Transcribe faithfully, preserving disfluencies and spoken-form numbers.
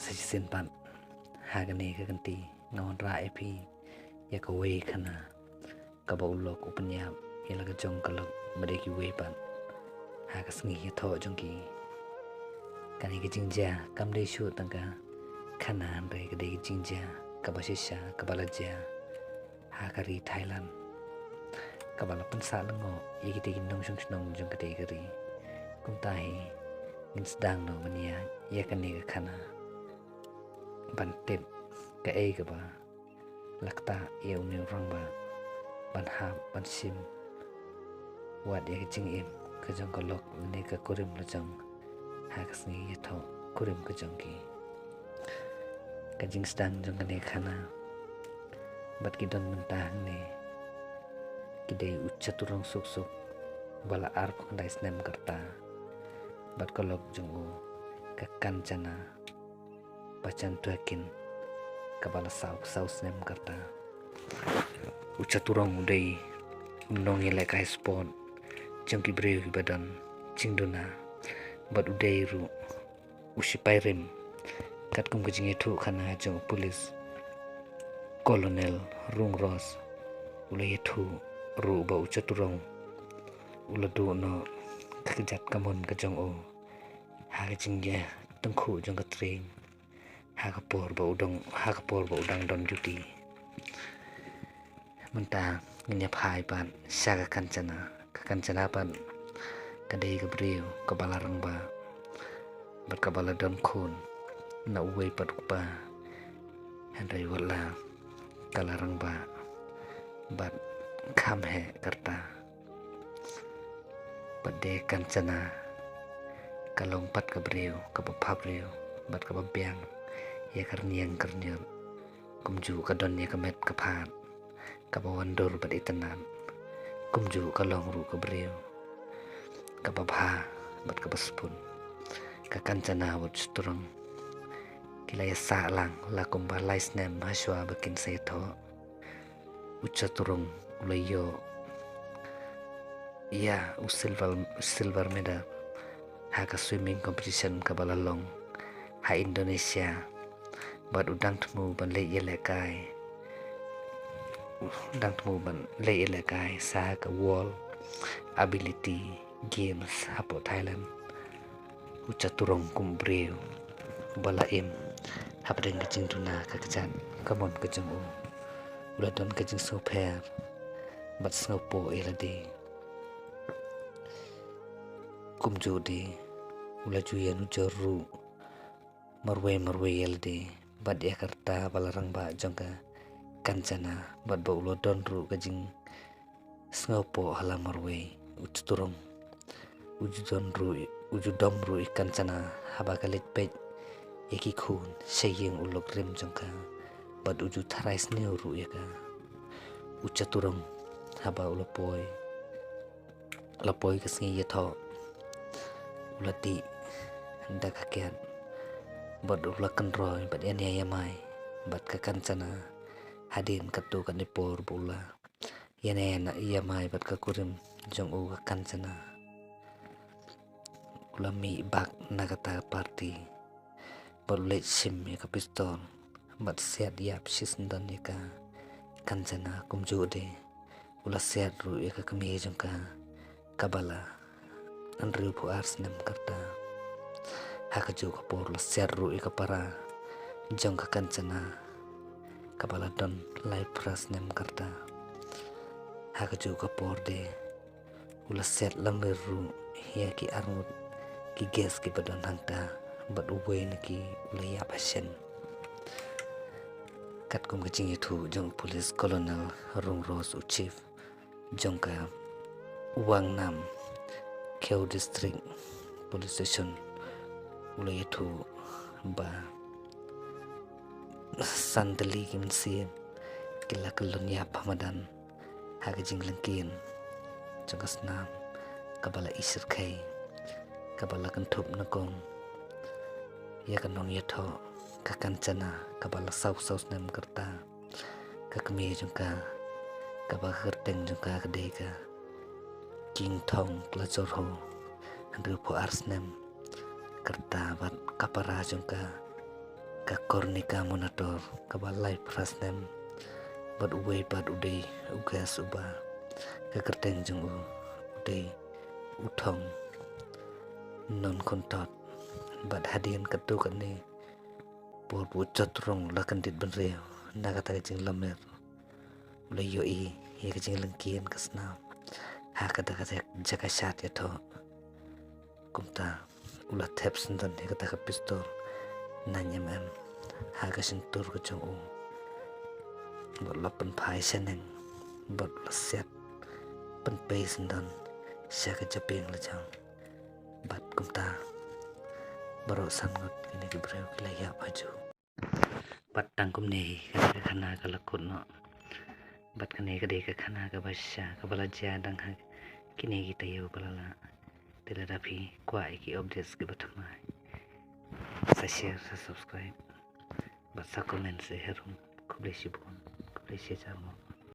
Sa shisien pat ha kane ka kynti nga wanrah ïa phi ïa kawei khana kaba u lok u pynïap ïa la ka jong ka lok ba dei kiwei pat ha ka sngi ïathoh jong ki. Kane ka jingjia kam dei shuh tang ka khana hynrei ka dei ka jingjia kaba shisha kaba la jia ha ka ri Thailand kaba la pynsah lyngngoh ïa kitei ki nongshong shnong jong katei ka ri. Kumta hi ngin sdang noh ban ïa ïa kane ka khana ban tip kaei kaba la ktah ïa une u rangbah ban hap ban shim wat ïa ka jingim ka jong ka lok lane ka kurim la jong ha ka sngi ïathoh kurim ka jong ki. Ka jingsdang jong kane ka khana bad ki don mynta hangne ki dei u Chaturong Suksuk ba la arphew khyndai snem ka rta bad ka lok jong u ka Kanchana Pachantuakin kaba la saw saw snem ka rta. U Chaturong u dei u nongïalehkai sport jong ki briew kiba don jingduna bad u dei ruh u sipai rim. Katkum ka jingïathuh khana jong u pulit Colonel Rungros u la ïathuh ruh ba u Chaturong u la duh noh ka kjat kamon ka jong u ha ka jingïatyngkhuh jong ka tring ha ka por ba u dang ha ka por ba u dang don duty. Mynta ngin ïa phai pat sha ka Kanchana. Ka Kanchana pat ka dei ka briew kaba la rangbah bad kaba la don khun na uwei pat u kpa. Hynrei wat la ka la rangbah bad kham heh ka rta. Bad de Kanchana ka long pat ka briew kaba pha briew bad kaba biang ïa ka rynïeng ka rynïot. Kumjuh ka don ïa ka met ka phad kaba wandur bad itynnad. Kumjuh ka long ruh ka briew kaba bha bad kaba spun. Ka Kanchana bad u Chaturong ki la ïasah lang la kumba lai snem hashwa ba kin sa ïathoh. U Chaturong u la ïoh ïa u silver, silver medal ha ka swimming competition kaba la long ha Indonesia. Bad u dang thmu ban leit ïalehkai u dang thmu ban leit ïalehkai sa ha ka World Ability Games hapoh Thailand. U Chaturong kum u briew uba la im hapdeng ka jingduna ka kjat kamon ka jong u. U la don ka jingsngewpher bad sngewpoh ïa lade. Kumjuh de u la ju ïanujor ruh marwei marwei ïa lade bad ïa ka rta ba la rangbah jong ka Kanchana bad ba u la don ruh ka jing sngewpoh ha la marwei. U Chaturong u ju don ruh u ju dom ruh ïa ka Kanchana haba ka leit peit ïa ki khun sha ïing u lok rim jong ka bad u ju tharai sniew ruh ïa ka. U Chaturong haba u la poi la poi ka sngi ïathoh u la dih da ka kiad bad u la kynroi bad ïa nia ïa mai bad ka Kanchana. Hadien katto katne por ba u la ïa nia ïa mai bad ka kurim jong u ka Kanchana u la mih bak na kata ka party bad u leit shim ïa ka pistol bad siat ïap shisyndon ïa ka Kanchana. Kumjuh de u la siat ruh ïa ka kmie jong ka kaba la hynriewphew ar snem ka rta. Ha kajuh ka por u la siat ruh ïa ka para jong ka Kanchana kaba la don laiphew phra snem ka rta. Ha kajuh ka por de u la siat lamler ruh ïa ki arngut ki gas kiba don hangta bad uwei na ki u la ïap hashen. Katkum ka jingïathuh jong u Police Colonel Rungros, u Chief jong ka Wangnam Khew District Police Station, u la ïathuh ba san tylli ki mynsiem ki la kyllon ïap ha madan ha ka jinglyngkien jong ka snam kaba la ishyrkhei, kaba la kynthup nyngkong ïa ka nongïathoh ka Kanchana kaba la saw saw snem ka rta. Ka kmie jong ka kaba ka kyrteng jong ka ka dei ka Kingthong Klajorho, hynriewphew ar snem ka rta, bad ka para jong ka ka Kornika Monator kaba laiphew phra snem, bad uwei pat u dei u Gas uba ka kyrteng jong u u dei u Thong Nonkhuntod. Bad hadien katto katne por ba u Chotrong u la kyndit bynriew na kata ka jinglamer, u la ïohi ïa ka jinglyngkien ka snam ha kata ka jaka shad ïathoh. Kumta u la thep syndon ïa kata ka pistol nine M M ha ka shyntur ka jong u, bad u la pynphai shaneng, bad u la siat pynpei syndon sha ka jabieng lajong. Bad kumta baroh san ngut kine ki briew ki la ïap ha ju. Bad tang kumne hi kane ka khana ka la kut noh. Bad kane ka dei ka khana kaba shisha kaba la jia dang ha kine ki taïew ba la lah. Te lada phi kwah ïa ki updates kiba thymmai, sa share, sa subscribe, bad sa comment seh harum. Khublei shibun, khublei shihajar mo.